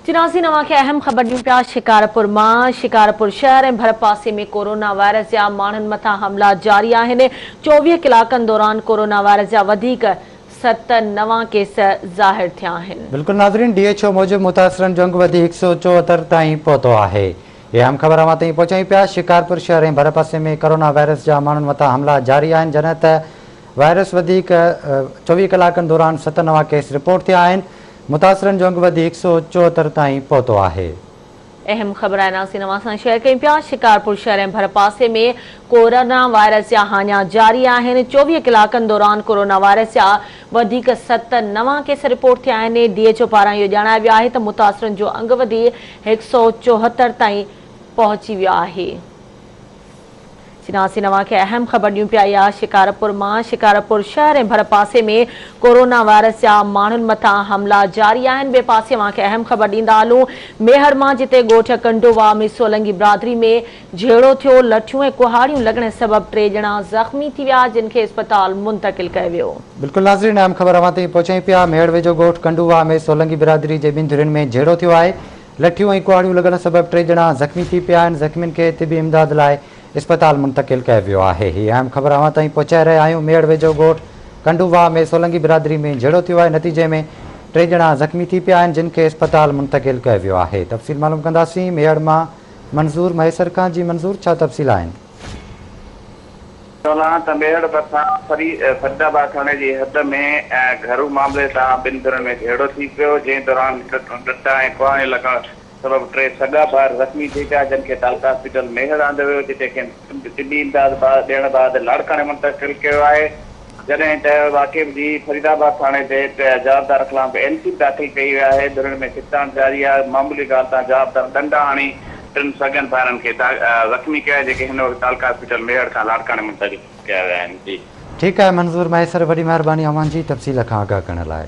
چناسين اوهان کي اهم خبر ڏيون پيا شڪارپور مان شڪارپور شهر ۽ ڀرپاسي ۾ ڪورونا وائرس جا ماڻهن مٿان حملا جاري آهن 24 ڪلاڪن دوران ڪورونا وائرس جا وڌيڪ 7 نوان ڪيس ظاهر ٿيا آهن. بلڪل ناظرين ڊي ايڇ او موجب متاثرن جو انگ وڌي 174 تائين پهتو آهي. هي اهم خبر اوهان تائين پهچايون پيا شڪارپور شهر ۽ ڀرپاسي ۾ ڪورونا وائرس جا ماڻهن مٿان حملا جاري آهن جڏهن ته وائرس وڌيڪ 24 ڪلاڪن دوران 7 نوان ڪيس رپورٽ ٿيا آهن. متاثرن جو انگ وڌي 174 تائين پهتو آهي. اهم خبر آهي ناظرين اوهان سان شيئر ڪيون پيا شڪارپور شهر ۽ ڀرپاسي ۾ ڪورونا وائرس جا هاڃا جاري آهن 24 ڪلاڪن دوران ڪورونا وائرس جا وڌيڪ 7 نوان ڪيس رپورٽ ٿيا آهن ڊي ايڇ او پاران اهو ڄاڻايو ويو آهي ته متاثرن جو انگ وڌي 174 تائين پهچي ويو آهي. چناسين اوهان کي اهم خبر ڏيون پيا اها شڪارپور مان شڪارپور شهر ۽ ڀرپاسي ۾ ڪورونا وائرس جا ماڻهن مٿان حملا جاري آهن ٻئي پاسي اوهان کي اهم خبر ڏيندا هلون ميهڙ مان جتي ڳوٺ ڪنڊوواهه ۾ سولنگي برادري ۾ جهيڙو ٿيو لٺيون ۽ ڪهاڙيون لڳڻ سبب 3 ڄڻا زخمي ٿي ويا جن کي اسپتال منتقل ڪيو ويو. بلڪل ناظرين اهم خبر اوهان تائين پهچايون پيا ميهڙ ويجهو ڳوٺ ڪنڊوواهه ۾ سولنگي برادري جي ٻن ڌرين ۾ جهيڙو ٿيو آهي لٺيون ۽ ڪهاڙيون لڳڻ سبب 3 ڄڻا زخمي ٿي پيا آهن، زخمين کي طبي امداد لاء اسپتال منتقل ڪيو ويو آهي. هي اهم خبر اوهان تائين پهچائي رهيا آهيون، ميهڙ ويجهو ڳوٺ ڪنڊو واهه ۾ سولنگي برادري ۾ جهيڙو ٿيو آهي، نتيجي ۾ 3 ڄڻا زخمي ٿي پيا آهن، جن کي اسپتال منتقل ڪيو ويو آهي. تفصيل معلوم ڪنداسين ميهڙ مان منظور مهيسر کان، جي منظور ڇا تفصيل آهن؟ چولان ته ميهڙ ڀرسان فريد آباد ٿاڻي جي حد ۾ گهرو معاملي تان ٻن ڌرين ۾ جهيڙو ٿي پيو، جنهن دوران ڏنڊا ۽ ڪهاڙيون لڳڻ سبب 3 سڳا ڀائر زخمي ٿي پيا، جن کي تعلقه هاسپيٽل ميهڙ آندو ويو، جتي کين طبي امداد ڏيڻ بعد لاڙڪاڻي منتقل ڪيو آهي، جڏهن ته واقعي جي فريد آباد ٿاڻي تي جوابدار خلاف اين سي به داخل ڪئي وئي آهي، ڌرين ۾ ڇڪتاڻ جاري آهي، معمولي ڳالهه تان جوابدار ڏنڊا هڻي ٽن سڳن ڀائرن کي زخمي ڪيو آهي، جيڪي هن وقت تعلقه هاسپيٽل ميهڙ کان لاڙڪاڻي منتقل ڪيا ويا آهن. جي. ٺيڪ آهي منظور مهيسر وڏي مهرباني اوهان جي تفصيل کان آگاهه ڪرڻ لاء.